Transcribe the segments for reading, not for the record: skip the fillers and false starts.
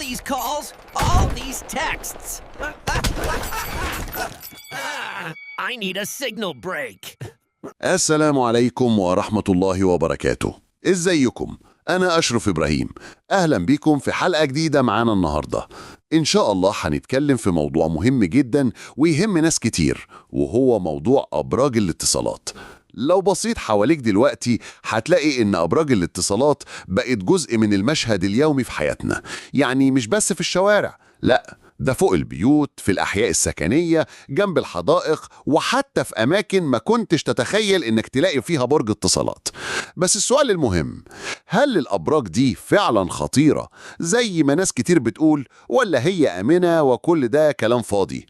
These calls, all these texts. I need a signal break. السلام عليكم ورحمة الله وبركاته. ازيكم؟ أنا أشرف إبراهيم. أهلا بكم في حلقة جديدة معانا النهاردة. إن شاء الله هنتكلم في موضوع مهم جدا ويهم ناس كتير، وهو موضوع أبراج الاتصالات. لو بصيت حواليك دلوقتي هتلاقي إن أبراج الاتصالات بقت جزء من المشهد اليومي في حياتنا. يعني مش بس في الشوارع، لأ، ده فوق البيوت، في الأحياء السكنية، جنب الحدائق، وحتى في أماكن ما كنتش تتخيل إنك تلاقي فيها برج اتصالات. بس السؤال المهم، هل الأبراج دي فعلا خطيرة زي ما ناس كتير بتقول، ولا هي آمنة وكل ده كلام فاضي؟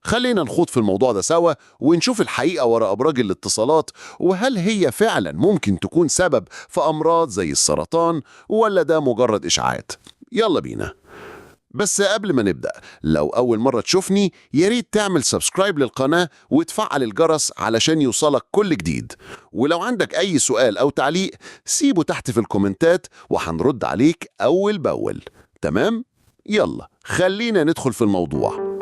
خلينا نخوض في الموضوع ده سوا ونشوف الحقيقة وراء أبراج الاتصالات، وهل هي فعلا ممكن تكون سبب في أمراض زي السرطان، ولا ده مجرد إشاعات؟ يلا بينا. بس قبل ما نبدأ، لو أول مرة تشوفني يا ريت تعمل subscribe للقناة وتفعل الجرس علشان يوصلك كل جديد. ولو عندك أي سؤال أو تعليق سيبه تحت في الكومنتات وهنرد عليك أول بأول. تمام؟ يلا خلينا ندخل في الموضوع.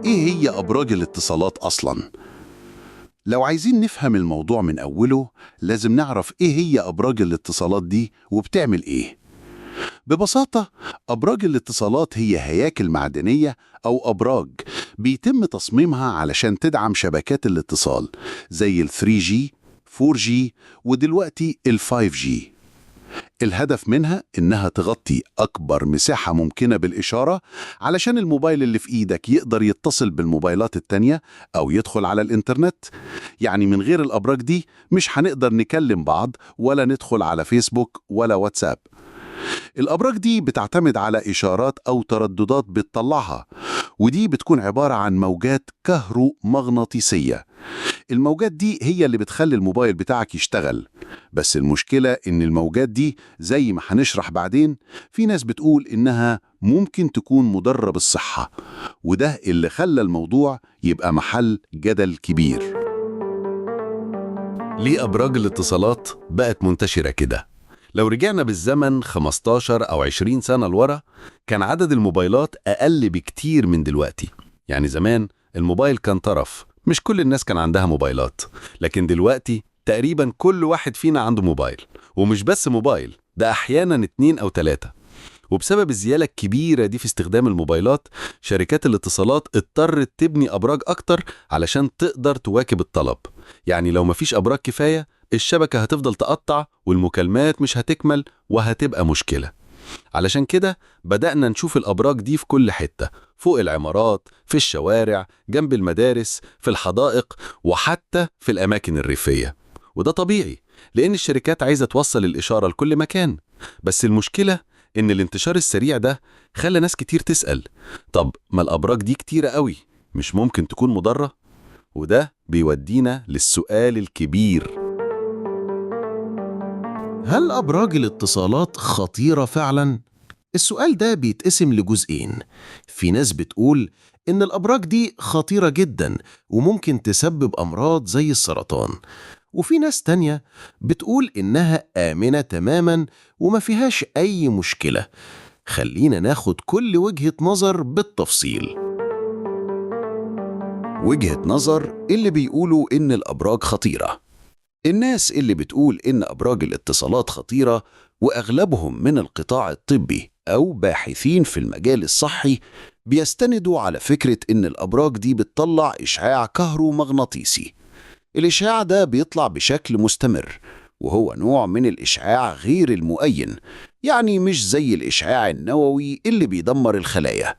إيه هي أبراج الاتصالات أصلاً؟ لو عايزين نفهم الموضوع من أوله لازم نعرف إيه هي أبراج الاتصالات دي وبتعمل إيه. ببساطة، أبراج الاتصالات هي هياكل معدنية أو أبراج بيتم تصميمها علشان تدعم شبكات الاتصال زي ال 3G، 4G ودلوقتي ال 5G. الهدف منها إنها تغطي أكبر مساحة ممكنة بالإشارة علشان الموبايل اللي في إيدك يقدر يتصل بالموبايلات التانية أو يدخل على الإنترنت. يعني من غير الأبراج دي مش هنقدر نكلم بعض ولا ندخل على فيسبوك ولا واتساب. الأبراج دي بتعتمد على إشارات أو ترددات بتطلعها، ودي بتكون عبارة عن موجات كهرومغناطيسية. الموجات دي هي اللي بتخلي الموبايل بتاعك يشتغل. بس المشكلة إن الموجات دي، زي ما هنشرح بعدين، في ناس بتقول إنها ممكن تكون مضرة بالصحة، وده اللي خلى الموضوع يبقى محل جدل كبير. ليه أبراج الاتصالات بقت منتشرة كده؟ لو رجعنا بالزمن 15 أو 20 سنة لورا، كان عدد الموبايلات أقل بكتير من دلوقتي. يعني زمان الموبايل كان ترف، مش كل الناس كان عندها موبايلات. لكن دلوقتي تقريبا كل واحد فينا عنده موبايل، ومش بس موبايل، ده أحيانا 2 أو 3. وبسبب الزيادة الكبيرة دي في استخدام الموبايلات، شركات الاتصالات اضطرت تبني أبراج أكتر علشان تقدر تواكب الطلب. يعني لو مفيش أبراج كفاية، الشبكة هتفضل تقطع والمكالمات مش هتكمل وهتبقى مشكلة. علشان كده بدأنا نشوف الأبراج دي في كل حتة، فوق العمارات، في الشوارع، جنب المدارس، في الحدائق، وحتى في الأماكن الريفية. وده طبيعي لأن الشركات عايزة توصل الإشارة لكل مكان. بس المشكلة إن الانتشار السريع ده خلى ناس كتير تسأل، طب ما الأبراج دي كتيرة قوي، مش ممكن تكون مضرة؟ وده بيودينا للسؤال الكبير. هل أبراج الاتصالات خطيرة فعلا؟ السؤال ده بيتقسم لجزئين. في ناس بتقول إن الأبراج دي خطيرة جدا وممكن تسبب أمراض زي السرطان، وفي ناس تانية بتقول إنها آمنة تماما وما فيهاش أي مشكلة. خلينا ناخد كل وجهة نظر بالتفصيل. وجهة نظر اللي بيقولوا إن الأبراج خطيرة. الناس اللي بتقول إن أبراج الاتصالات خطيرة، وأغلبهم من القطاع الطبي أو باحثين في المجال الصحي، بيستندوا على فكرة إن الأبراج دي بتطلع إشعاع كهرومغناطيسي. الإشعاع ده بيطلع بشكل مستمر، وهو نوع من الإشعاع غير المؤين، يعني مش زي الإشعاع النووي اللي بيدمر الخلايا.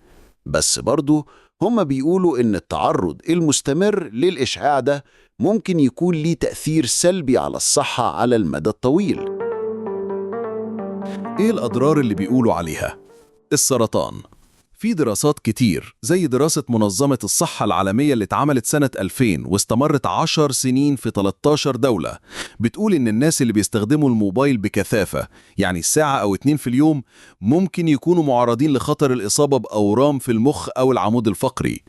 بس برضه هم بيقولوا إن التعرض المستمر للإشعاع ده ممكن يكون ليه تأثير سلبي على الصحة على المدى الطويل. إيه الأضرار اللي بيقولوا عليها؟ السرطان. في دراسات كتير زي دراسة منظمة الصحة العالمية اللي اتعملت سنة 2000 واستمرت 10 سنين في 13 دولة، بتقول إن الناس اللي بيستخدموا الموبايل بكثافة، يعني ساعة أو 2 في اليوم، ممكن يكونوا معرضين لخطر الإصابة بأورام في المخ أو العمود الفقري.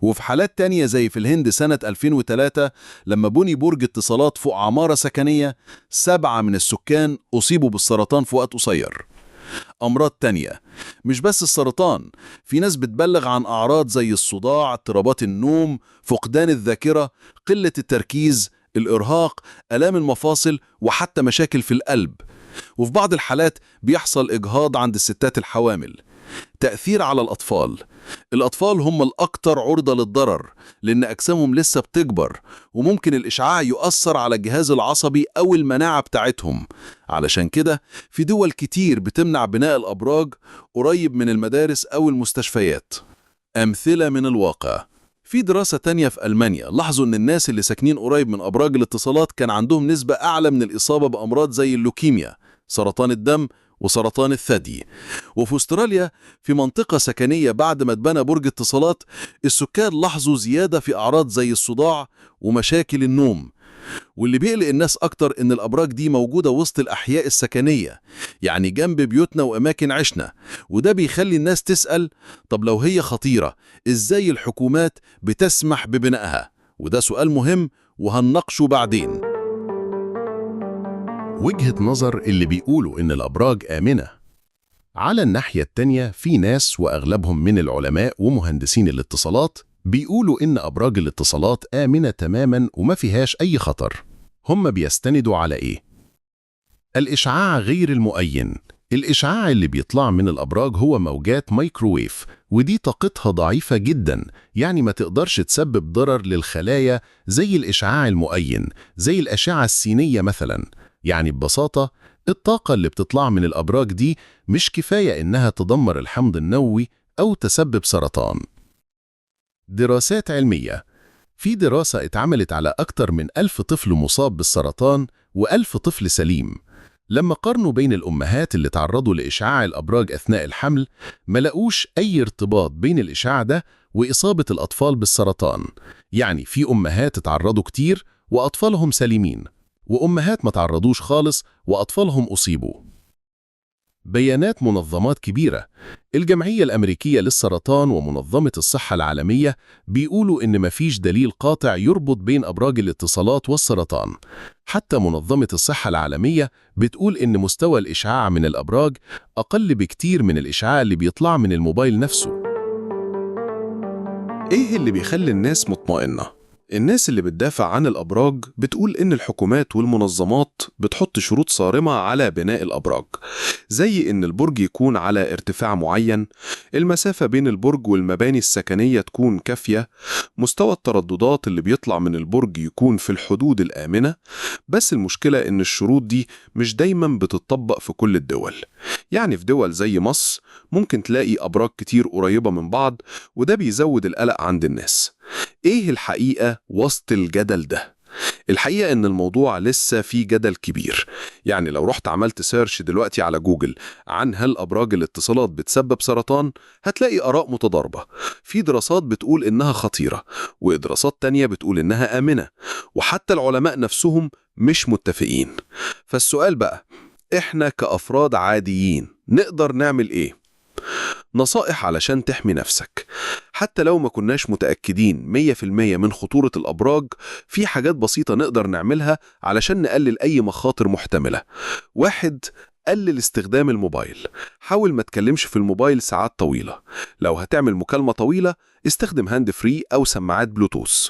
وفي حالات تانية زي في الهند سنة 2003 لما بني برج اتصالات فوق عمارة سكنية، 7 من السكان أصيبوا بالسرطان في وقت قصير. أمراض تانية، مش بس السرطان. في ناس بتبلغ عن أعراض زي الصداع، اضطرابات النوم، فقدان الذاكرة، قلة التركيز، الإرهاق، آلام المفاصل، وحتى مشاكل في القلب. وفي بعض الحالات بيحصل إجهاض عند الستات الحوامل. تأثير على الأطفال. الأطفال هم الأكثر عرضة للضرر لأن أجسامهم لسه بتكبر، وممكن الإشعاع يؤثر على الجهاز العصبي أو المناعة بتاعتهم. علشان كده في دول كتير بتمنع بناء الأبراج قريب من المدارس أو المستشفيات. أمثلة من الواقع: في دراسة تانية في ألمانيا لاحظوا إن الناس اللي ساكنين قريب من أبراج الاتصالات كان عندهم نسبة أعلى من الإصابة بأمراض زي اللوكيميا، سرطان الدم، وسرطان الثدي. وفي أستراليا في منطقة سكنية بعد ما اتبنى برج اتصالات، السكان لاحظوا زيادة في أعراض زي الصداع ومشاكل النوم. واللي بيقلق الناس أكتر إن الأبراج دي موجودة وسط الأحياء السكنية، يعني جنب بيوتنا وأماكن عشنا، وده بيخلي الناس تسأل: طب لو هي خطيرة، إزاي الحكومات بتسمح ببنائها؟ وده سؤال مهم وهنناقشه بعدين. وجهة نظر اللي بيقولوا إن الأبراج آمنة. على الناحية التانية في ناس، وأغلبهم من العلماء ومهندسين الاتصالات، بيقولوا إن أبراج الاتصالات آمنة تماماً وما فيهاش أي خطر. هم بيستندوا على إيه؟ الإشعاع غير المؤين. الإشعاع اللي بيطلع من الأبراج هو موجات مايكروويف، ودي طاقتها ضعيفة جدا، يعني ما تقدرش تسبب ضرر للخلايا زي الإشعاع المؤين، زي الأشعة السينية مثلا. يعني ببساطة الطاقة اللي بتطلع من الأبراج دي مش كفاية إنها تدمر الحمض النووي أو تسبب سرطان. دراسات علمية: في دراسة اتعملت على أكتر من 1000 طفل مصاب بالسرطان و1000 طفل سليم. لما قارنوا بين الأمهات اللي تعرضوا لإشعاع الأبراج أثناء الحمل، ما لقوش أي ارتباط بين الإشعاع ده وإصابة الأطفال بالسرطان. يعني في أمهات اتعرضوا كتير وأطفالهم سليمين، وأمهات ما تعرضوش خالص وأطفالهم أصيبوا. بيانات منظمات كبيرة: الجمعية الأمريكية للسرطان ومنظمة الصحة العالمية بيقولوا إن مفيش دليل قاطع يربط بين أبراج الاتصالات والسرطان. حتى منظمة الصحة العالمية بتقول إن مستوى الإشعاع من الأبراج أقل بكتير من الإشعاع اللي بيطلع من الموبايل نفسه. إيه اللي بيخلي الناس مطمئنة؟ الناس اللي بتدافع عن الأبراج بتقول إن الحكومات والمنظمات بتحط شروط صارمة على بناء الأبراج، زي إن البرج يكون على ارتفاع معين، المسافة بين البرج والمباني السكنية تكون كافية، مستوى الترددات اللي بيطلع من البرج يكون في الحدود الآمنة. بس المشكلة إن الشروط دي مش دايما بتطبق في كل الدول. يعني في دول زي مصر ممكن تلاقي أبراج كتير قريبة من بعض، وده بيزود القلق عند الناس. إيه الحقيقة وسط الجدل ده؟ الحقيقة إن الموضوع لسه فيه جدل كبير. يعني لو رحت عملت search دلوقتي على جوجل عن هل أبراج الاتصالات بتسبب سرطان، هتلاقي آراء متضاربة. في دراسات بتقول إنها خطيرة، ودراسات تانية بتقول إنها آمنة، وحتى العلماء نفسهم مش متفقين. فالسؤال بقى، إحنا كأفراد عاديين نقدر نعمل إيه؟ نصائح علشان تحمي نفسك. حتى لو ما كناش متأكدين 100% من خطورة الأبراج، في حاجات بسيطة نقدر نعملها علشان نقلل أي مخاطر محتملة. 1، قلل استخدام الموبايل. حاول ما تكلمش في الموبايل ساعات طويلة. لو هتعمل مكالمة طويلة استخدم hand free أو سماعات بلوتوث.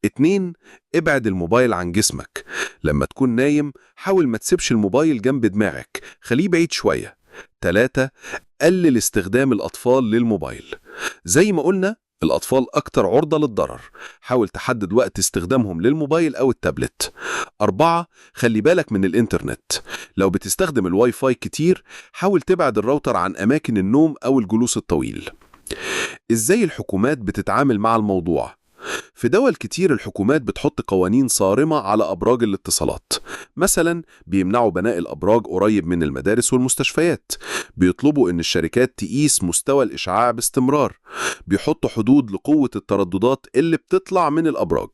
2، ابعد الموبايل عن جسمك. لما تكون نايم حاول ما تسيبش الموبايل جنب دماغك، خليه بعيد شوية. 3، قلل استخدام الأطفال للموبايل. زي ما قلنا الأطفال أكتر عرضة للضرر، حاول تحدد وقت استخدامهم للموبايل أو التابلت. 4، خلي بالك من الإنترنت. لو بتستخدم الواي فاي كتير حاول تبعد الراوتر عن أماكن النوم أو الجلوس الطويل. إزاي الحكومات بتتعامل مع الموضوع؟ في دول كتير الحكومات بتحط قوانين صارمة على أبراج الاتصالات. مثلا بيمنعوا بناء الأبراج قريب من المدارس والمستشفيات، بيطلبوا إن الشركات تقيس مستوى الإشعاع باستمرار، بيحطوا حدود لقوة الترددات اللي بتطلع من الأبراج.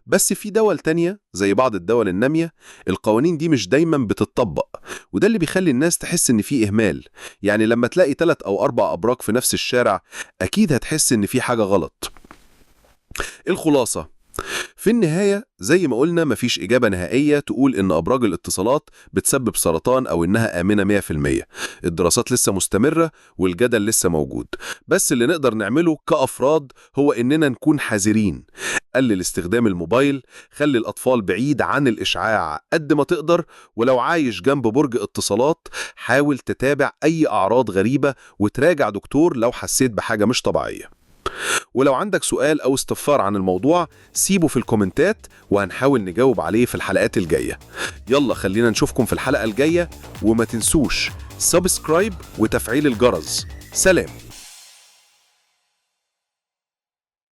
بس في دول تانية زي بعض الدول النامية القوانين دي مش دايما بتطبق، وده اللي بيخلي الناس تحس إن في إهمال. يعني لما تلاقي 3 أو 4 أبراج في نفس الشارع أكيد هتحس إن في حاجة غلط. الخلاصة، في النهاية زي ما قلنا، مفيش إجابة نهائية تقول إن أبراج الاتصالات بتسبب سرطان أو إنها آمنة 100%. الدراسات لسه مستمرة والجدل لسه موجود، بس اللي نقدر نعمله كأفراد هو إننا نكون حذرين. قلل استخدام الموبايل، خلي الأطفال بعيد عن الإشعاع قد ما تقدر، ولو عايش جنب برج اتصالات حاول تتابع أي أعراض غريبة وتراجع دكتور لو حسيت بحاجة مش طبيعية. ولو عندك سؤال أو استفسار عن الموضوع سيبه في الكومنتات وهنحاول نجاوب عليه في الحلقات الجاية. يلا خلينا نشوفكم في الحلقة الجاية، وما تنسوش subscribe وتفعيل الجرس. سلام.